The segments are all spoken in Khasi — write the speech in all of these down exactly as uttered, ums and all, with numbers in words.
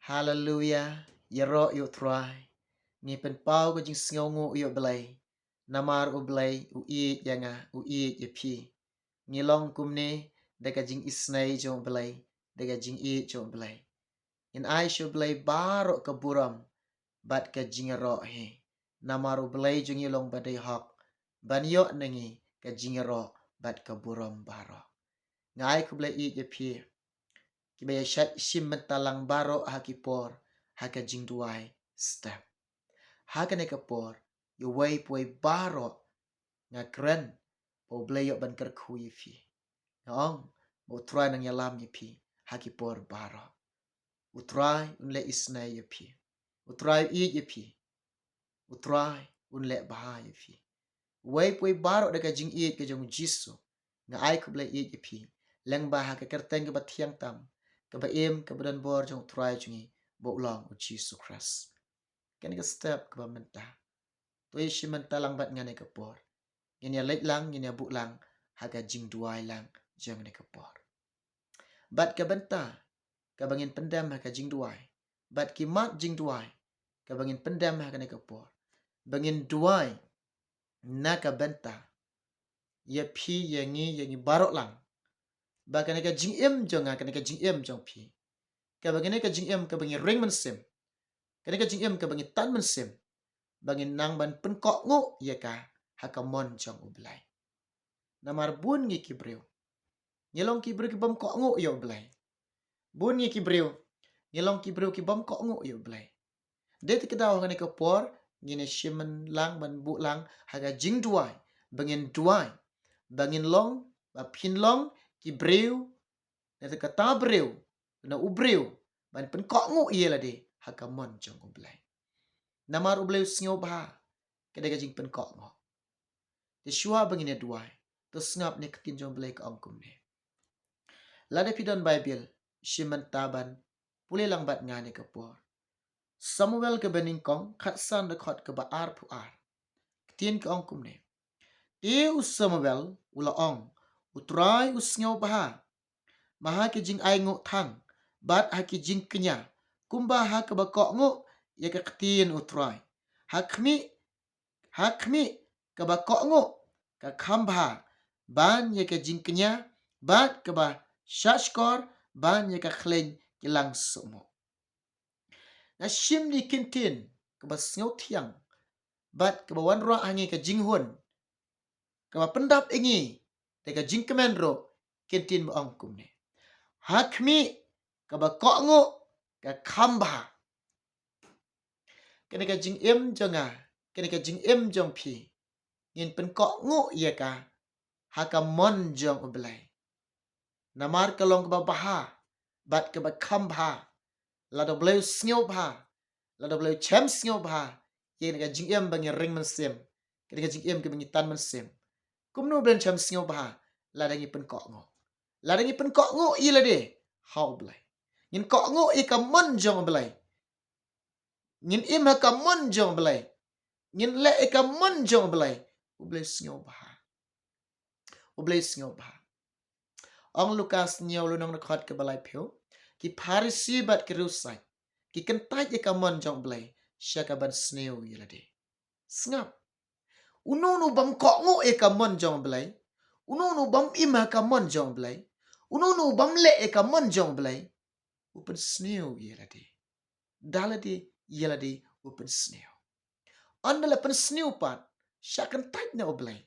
Haleluya. Ïaroh ïa u Trai. Ngi pynpaw ka jingsngewnguh ïa u Blei. Namar u Blei u ïeit ïa nga, u ïeit ïa phi. Ngi long kumne da ka jingisnei jong u Blei, da ka jingïeit jong u Blei. Ngin ai sha u Blei baroh ka burom bad ka jingïaroh hi. Namar u Blei jong ngi long ba dei hok, ban ïoh na ngi ka jingïaroh bad ka burom baroh. Nga ai khublei ïeit ïa phi kiba ïa shim bynta lang baroh ha ki por ha ka jingduwai step. Ha kane ka por, ïa uwei pa uwei baroh nga kren ba u Blei u ïoh ban kyrkhu ïa phi. Nga ong ba u Trai un nang ïalam ïa phi ha ki por baroh. U Trai un leh isnei ïa phi. U Trai u ïeit ïa phi. U Trai un leh bha ïa phi. Uwei pa uwei baroh da ka jingïeit ka jong u Jisu, nga ai khublei ïeit ïa phi lyngba ha ka kyrteng kaba thiang tam, kaba im, kaba don bor jong u Trai jong ngi ba u long u Jisu Khrist. Kane ka step kaba mynta, to ïa shim bynta lang bad nga ha kane ka por. Ngin ïa leit lang, ngin ïa buh lang ha ka jingduwai lang jong kane ka por. Bad ka bynta kaba ngin pyndem ha ka jingduwai, bad ki mat jingduwai kaba ngin pyndem ha kane ka por, ba ngin duwai na ka bynta ïa phi, ïa ngi, ïa ngi baroh lang, ba kane ka jingim jong nga, kane ka jingim jong phi, kaba kane ka jingim kaba ngi ring mynsiem, kane ka jingim kaba ngi tan mynsiem, ba ngin nang ban pynkohnguh ïa ka ha ka mon jong u Blei. Namar bun ngi ki briew, ngi long ki briew ki bym kohnguh ïa u Blei. Bun ngi ki briew, ngi long ki briew ki bym kohnguh ïa u Blei. Dei te ka daw ha kane ka por ngin ïa shim lang ban buh lang ha ka jingduwai, ba ngin duwai, ba ngin long, ba phin long ki briew, na te kata briew, na u briew ban pynkohnguh ïa lade ha ka mon jong u Blei. Namar u Blei u sngewbha ka dei ka jingpynkohnguh. Te shuwa ba ngin ïa duwai, to sngap ne ka ktien jong u Blei ka ong kumne. Lada phi don Baibl, shim bynta ban pule lang bad nga ha kane ka por. Samuel kaba nyngkong, khatsan dkhot kaba arphew ar. Ka ktien ka ong kumne. Te u Samuel u la ong, u Trai u sngewbha ma ha ki jingainguh thang bad ha ki jingkñia, kumba ha kaba kohnguh ïa ka ktien u Trai. Ha khmih, ha khmih kaba kohnguh ka kham bha ban ïa ka jingkñia, bad kaba shahshkor ban ïa ka khleiñ ki lang suhmuh. Nga shim ne ka ktien kaba sngewthiang bad kaba wanrah ha ngi ka jinghun, kaba pyndap ïa ngi da ka jingkmen ruh, ka ktien ba ong kumne. Ha khmih kaba kohnguh ka kham bha. Kane ka jingim jong nga, kane ka jingim jong phi, ngin pynkohnguh ïa ka ha ka mon jong u Blei. Namar ka long kaba bha bad kaba kham bha. Lada u Blei u sngewbha, lada u Blei u shem sngewbha ïa kane ka jingim ba ngi ring mynsiem, kane ka jingim kaba ngi tan mynsiem, kumno u Blei un shem sngewbha lada ngi pynkohnguh? Lada ngi pynkohnguh ïa lade ha u Blei, ngin kohnguh ïa ka mon jong u Blei, ngin im ha ka mon jong u Blei, ngin leh ïa ka mon jong u Blei, u Blei u sngewbha. U Blei u sngewbha. Ong Lukas hynñiew lynnong dkhot kaba laiphew, ki Pharisi bad ki riewsaid ki kyntait ïa ka mon jong u Blei sha ka ban sniew ïa lade. Sngap. Uno uno u bym kohnguh ïa ka mon jong u Blei, uno uno u bym im ha ka mon jong u Blei, uno uno u bym leh ïa ka mon jong u Blei, u pynsniew ïa lade. Da lade ïa lade u pynsniew. Ynda la pynsniew pat, shah kyntait na u Blei.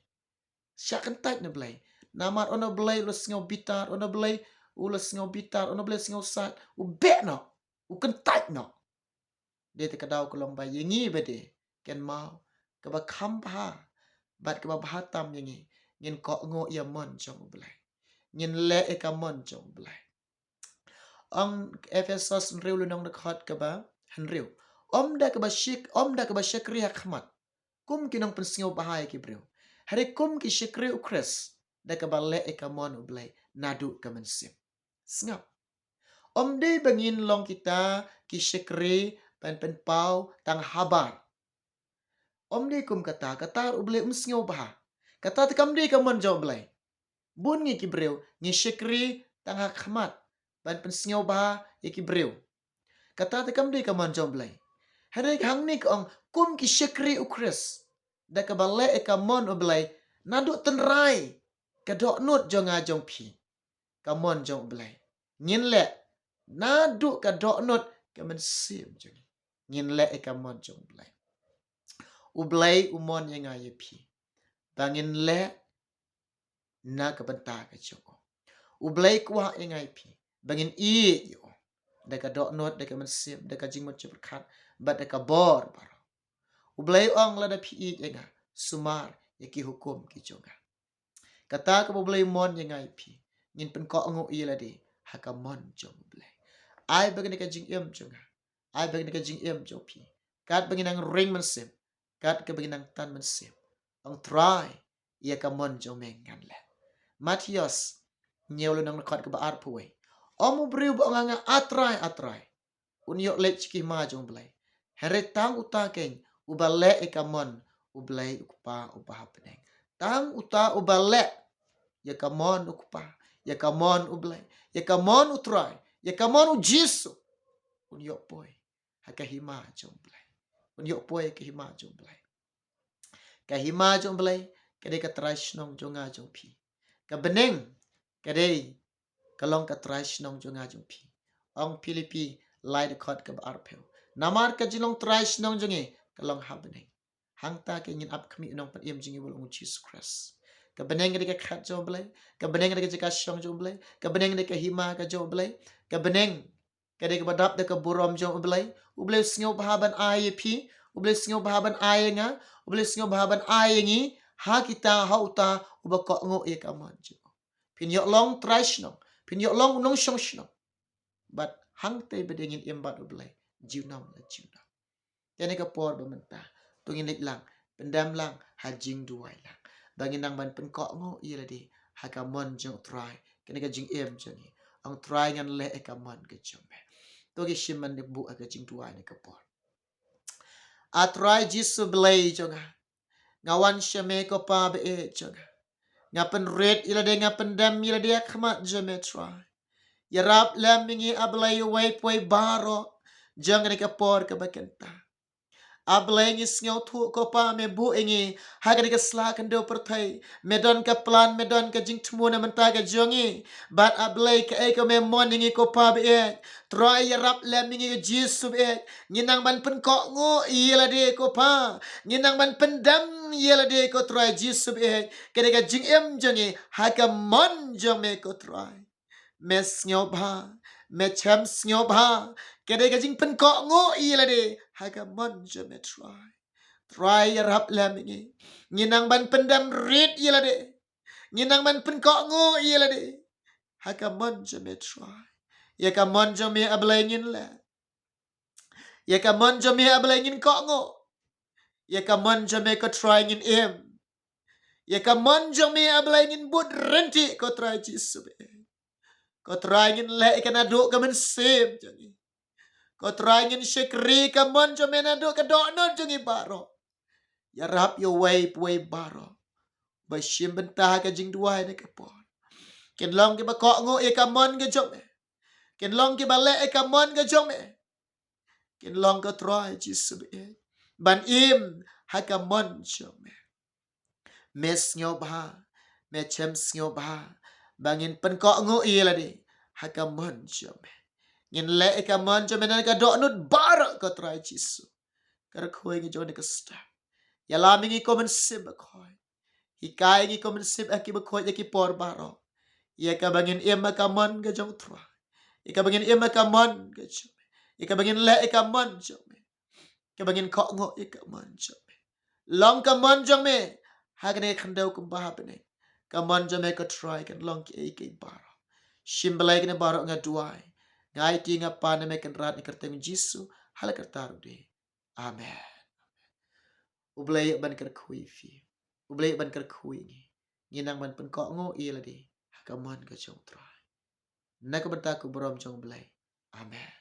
Shah kyntait na u Blei. Namar ynda u Blei u la sngew bitar, ynda u Blei u la sngew bitar, ynda u Blei u la sngew sat, u beh noh, u kyntait noh. Dei te ka daw ka long ba ïa ngi ba dei, kynmaw, kaba kham bha bad kaba bha tam ïa ngi, ngin kohnguh ïa ka mon jong u Blei, ngin leh ïa ka mon jong u Blei. Ong Ephesos hynriew lynnong dkhot kaba hynriew. Ym da kaba shik, ym da kaba shakri ha khmat kum ki nongpynsngewbha ïa ki briew, hynrei kum ki shakri u Khrist da kaba leh ïa ka mon u Blei naduh ka mynsiem. Sngap. Ym dei ba ngin long kita ki shakri ban pynpaw tang habar. Ym dei kum kata, kata ruh u Blei um sngewbha. Kata te kam dei ka mon jong u Blei. Bun ngi ki briew ngi shakri tang ha khmat ban pynsngewbha ïa ki briew. Kata te kam dei ka mon jong U Blei. Hynrei hangne ka ong kum ki shakri U Khrist, da kaba leh ïa ka mon U Blei, naduh tynrai ka dohnud jong nga jong phi, ka mon jong U Blei. Ngin leh naduh ka dohnud ka mynsiem jong ngi. Ngin leh ïa ka mon jong U Blei. U Blei u mon ïa nga ïa phi ba ngin leh na ka bynta ka jong u. U Blei u kwah ïa nga ïa phi ba ngin ïeit ïa u da ka dohnud, da ka mynsiem, da ka jingmut jingpyrkhat, bad da ka bor baroh. U Blei u ong lada phi ïeit ïa nga, sumar ïa ki hukum ki jong nga. Kata kaba U Blei u mon ïa nga ïa phi, ngin pynkohnguh ïa lade ha ka mon jong U Blei. Ai ba kane ka jingim jong nga, ai ba kane ka jingim jong phi, katba ngin nang ring mynsiem, kat kaba ngin nang tan mynsiem, ong Trai, ïa ka mon jong me ngan leh. Mathaios hynñiew lynnong, dkhot kaba arphew wei. Ym u briew ba ong ha nga, A Trai, A Trai, un ïoh leit sha ka hima jong U Blei. Hynrei tang uta keiñ uba leh ïa ka mon U Blei U Kpa uba ha bneng. Tang uta uba leh ïa ka mon U Kpa, ïa ka mon U Blei, ïa ka mon U Trai, ïa ka mon U Jisu, un ïoh poi ha ka hima jong U Blei. Un ïoh poi ha ka hima jong U Blei. Ka hima jong U Blei ka dei ka trai shnong jong nga jong phi. Ka bneng ka dei, ka long ka trai shnong jong nga jong phi. Ong Philippi lai, dkhot kaba arphew. Namar ka jinglong trai shnong jong ngi ka long ha bneng. Hangta keiñ ngin ap khmih u Nongpynim jong ngi uba long U Jisu Khrist. Ka bneng ka dei ka khet jong U Blei, ka bneng ka dei ka jaka shong jong U Blei, ka bneng ka dei ka hima ka jong U Blei, ka bneng ka dei kaba dap da ka burom jong U Blei. U Blei u sngewbha ban ai ïa phi, U Blei u sngewbha ban ai ïa nga, U Blei u sngewbha ban ai ïa ngi, ha kita, ha uta uba kohnguh ïa ka mon jong u. Phin ïoh long trai shnong, phin ïoh long u nongshong shnong. Bad hangtei ba dei ngin im bad U Blei junom la junom. Kane ka por ba mynta, to ngin leit lang, pyndem lang, ha jingduwai lang, ba ngin nang ban pynkohnguh ïa lade ha ka mon jong U Trai. Kane ka jingim jong ngi, ong Trai, ngan leh ïa ka mon ka jong me. To ki shim ban buh ha ka jingduwai ne ka por. A Trai Jisu Blei jong nga, nga wan sha me ko Pa ba ïeit jong nga. Nga pynrit ïa lade, nga pyndem ïa lade ha khmat jong me Trai. Ïarap lem ïa ngi A Blei uwei pa uwei baroh jong kane ka por kaba kynta. A Blei ngi sngewthuh ko Pa me buh ïa ngi ha kane ka sla khyndew pyrthei. Me don ka plan, me don ka jingthmu na mynta ka jong ngi. Bad A Blei kaei ka me mon ïa ngi ko Pa ba ïeit. Trai ïarap lem ïa ngi ko Jisu ba ïeit. Ngin nang ban pynkohnguh ïa lade ko Pa. Ngin nang ban pyndem ïa lade ko Trai Jisu ba ïeit. Kane ka jingim jong ngi ha ka mon jong me ko Trai. Me sngewbha, me shem sngewbha. Kane ka jingpynkohnguh ïa lade ha ka mon jong me Trai. Trai ïarap lem ïa ngi. Ngin nang ban pyndem rit ïa lade. Ngin nang ban pynkohnguh ïa lade ha ka mon jong me Trai. Ïa ka mon jong me A Blei ngin leh. Ïa ka mon jong me A Blei ngin kohnguh. Ïa ka mon jong me ko Trai ngin im. Ïa ka mon jong me A Blei ngin bud ryntih ko Trai Jisu ba ïeit. Ko Trai ngin leh ïa ka naduh ka mynsiem jong ngi. Ko Trai ngin shakri ka mon jong me naduh ka dohnud jong ngi baroh. Ïarap ïa uwei pa uwei baroh ba shim bynta ha ka jingduwai ne ka por. Kin long kiba kohnguh ïa ka mon ka jong me. Kin long kiba leh ïa ka mon ka jong me. Kin long ko Trai Jisu ba ïeit ban im ha ka mon jong me. Me sngewbha, me shem sngewbha ba ngin pynkohnguh ïa lade ha ka mon jong me. Ngin leh ïa ka mon jong me na ka dohnud baroh ko Trai Jisu. Ka rkhoi ngi jong ne ka step. Ïalam ïa ngi ko Mynsiem Bakhuid. Hikai ïa ngi ko Mynsiem, ïa ki bakhuid ïa ki por baroh. Ïa kaba ngin im ha ka mon ka jong Trai. Ïa kaba ngin im ha ka mon ka jong me. Ïa kaba ngin leh ïa ka mon jong me. Kaba ngin kohnguh ïa ka mon jong me. Long ka mon jong me ha kane ka khyndew kumba ha bneng. Ka mon jong me ko Trai kan long kiei kiei baroh. Shim Blei kane baroh nga duwai, nga aiti, nga pan na me Kynrad, ha ka kyrteng Jisu, ha la ka kyrteng ruh de. Amen. U Blei ban kyrkhu ïa phi. U Blei ban kyrkhu ïa ngi. Ngin nang ban pynkohnguh ïa lade ha ka mon ka jong Trai. Na ka bynta ka burom jong Blei. Amen.